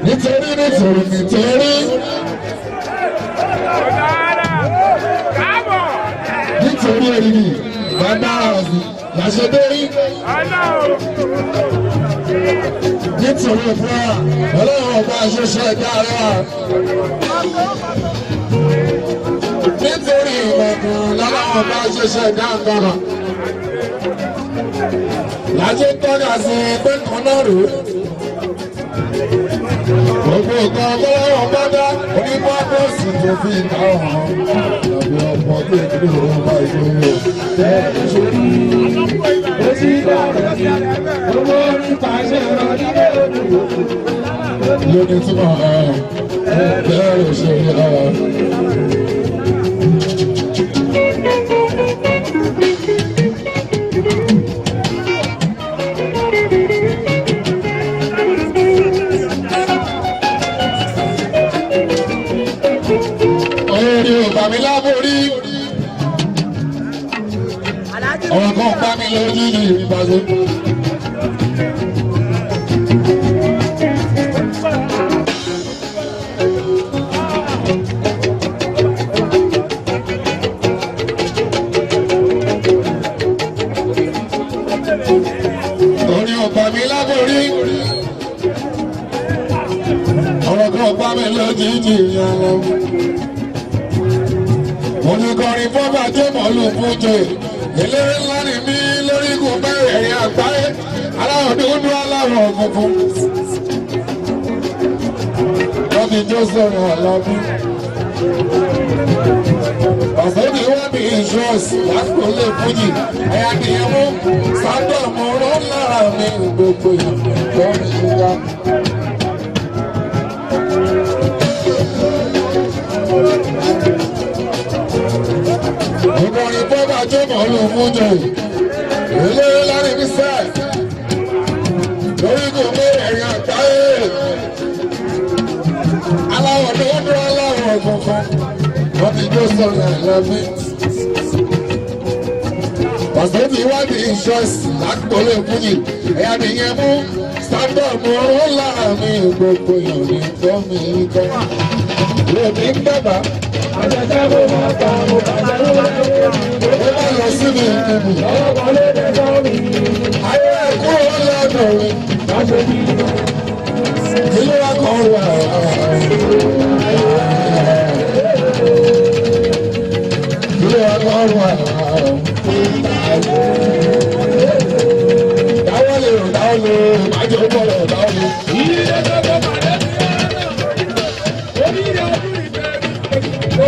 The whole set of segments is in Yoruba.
Nítorí, nítorí, nítorí, nítorí èrìgì bàbá ọ̀sìn làṣẹdórí. Nítorí òfúra Ọlọ́run ọba ṣoṣo ẹ̀dá rẹ̀. Nítorí ìmọ̀kùn lọ́lọ́run ọba ṣoṣo ẹ̀dá nǹkan. Láti tọ́ka sí pé kan náà rèé. Gbogbo nǹkan tọ́lọ́run bá dá onípápọ́ọ̀sì tó fi ìta hàn. Tàbí ọmọ tó ìdílé òun bá ìdílé. Ó ti bọ̀rọ̀ sí owó nípa ṣe rọ nílé olùkọ́. Lóní tí mo hàn bẹ́ẹ̀ ló ṣe rí ọ. Orí ò bà mí láborí. Ọ̀rọ̀ kan bá mi lójú ní ìbáṣe. Orí ò bà mí láborí. Ọ̀rọ̀ kan bá mi lójú ní ìyànlọ́. Mo ní kọrin fọ́bà tó mọ̀lú fúnjẹ. Eléré ńlá ni mí lórí ikùn mẹ́rẹ̀ẹ̀rin àgbáyé. Aláwọ̀ dúdú, aláwọ̀ funfun. Wọ́n ti jó sọ̀rọ̀ àlọ́bí. Ọ̀sẹ̀ ni wọ́n ní insurance lásìkò lè fújì. Ẹ̀yà nìyẹn mú sáńdọ̀ mú rán lára mi gbogbo ìgbọ́ mi yíká. Ìkọrin fọ́bà tó mọ̀lú fúnjẹ. Eléré lárí mi sẹ́ẹ̀. Lórí kò mẹ́rẹ̀ẹ̀rin àgbáyé. Aláwọ̀ dúdú, aláwọ̀ funfun. Wọ́n ti jó sọ̀rọ̀ ẹ̀lẹ́mí. Ọ̀sẹ̀ tí wá ní insurance lágbólé fújì. Ẹ̀yà nìyẹn mú sáńdọ̀mù ọ̀rọ̀ lára mi gbogbo èèyàn ní gbọ́ mi kọ́. Lèmi ń dàgbà. Àjàjà mo máa pa mo bàjẹ́ ló lẹ́wọ́ mi. Ó bá lọ síbi ìdìbò. Ọwọ́ ló dé sọ mi. Ayé kúrò lọ́dọ̀ mi. Má ṣe bí iná. Ilé wa kan wà. Ilé wa kan wà. Dáwọ́ lè rò, dáwọ́ lè rò, májò bọ̀rọ̀, dáwọ́ lè. Ilé tó tó pàdé sí ẹ̀rọ. Onílé ojú ìfẹ́ mi.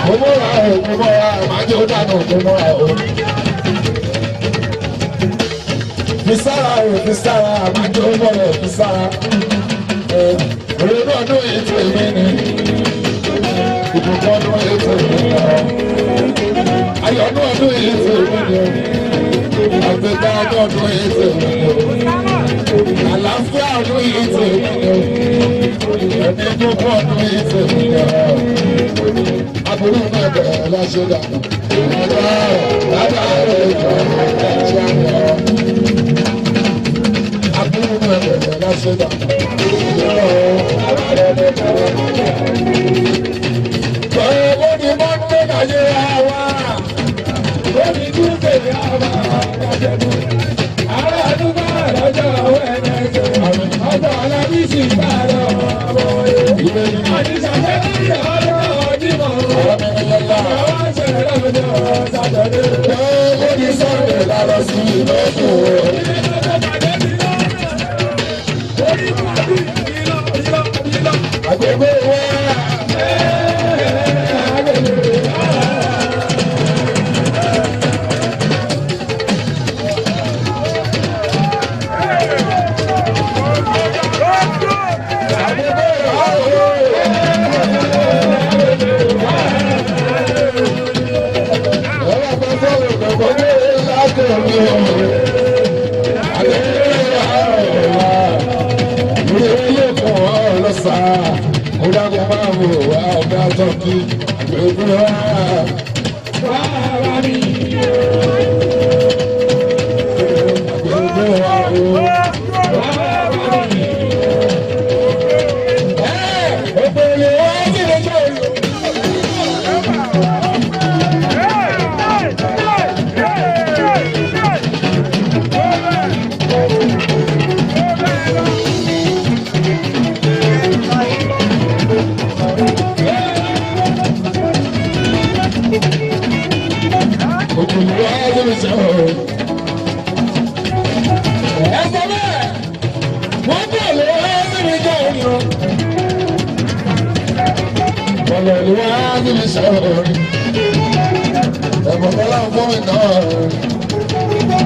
Mo mọ́ra o, mo mọ́ra, májò dànù, mo mọ́ra o. Fi sára o, fi sára, májò bọ̀rọ̀, fi sára. Òye náà dún ètò èmi ni. Ìbùkún ọdún ètò èmi ni. Ayọ̀ náà dún ètò èmi ni. Àgbẹ̀dá ọdún ètò èmi ni. Àlàáfíà ọdún ètò èmi ni. Ẹ̀mí gbogbo ọdún ètò èmi ni. Aburú náà bẹ̀rẹ̀ láṣẹ dànù. Bàbá bàbá rẹ̀ jọ ẹ̀jẹ̀ àná. Aburú náà bẹ̀rẹ̀ láṣẹ dànù. Bẹ́ẹ̀ ni Mọ́ndé Nàìjíríà wà. Omi Tuesday àbá àjẹmú. Ará àdúgbò lọ́jọ́ Wednesday. Ọjọ́ Alábísí bá lọ ọmọ yẹn. Àdìsá jẹ́ ọjọ́ Jímọ̀. Àwọn ṣẹlẹ̀ lọ́jọ́ Sátọ̀dé. Bẹ́ẹ̀ ni Sunday lálọ́ sí ìlọ́kùn. Ilé tó tó pàdé sí lọ́nà. Orí kàbí ìlọ ìlọ ìlọ. Àgbègbè wa. Àgbègbè wa. Ọlọ́pàá sọ̀rọ̀ gbogbo ní lákòókò. Àgbègbè wa. Ilé ilé fún ọ lọ́sàá. Ó dákun máa wò wá ọ̀gá tọ́kì. Àgbègbè wa. Bàbá mi. Àgbègbè wa o. Bàbá mi. Ọ̀lọ́ ìlú wa níbi iṣẹ́ orin. Ẹ̀bùn kọ́lá fún mi náà.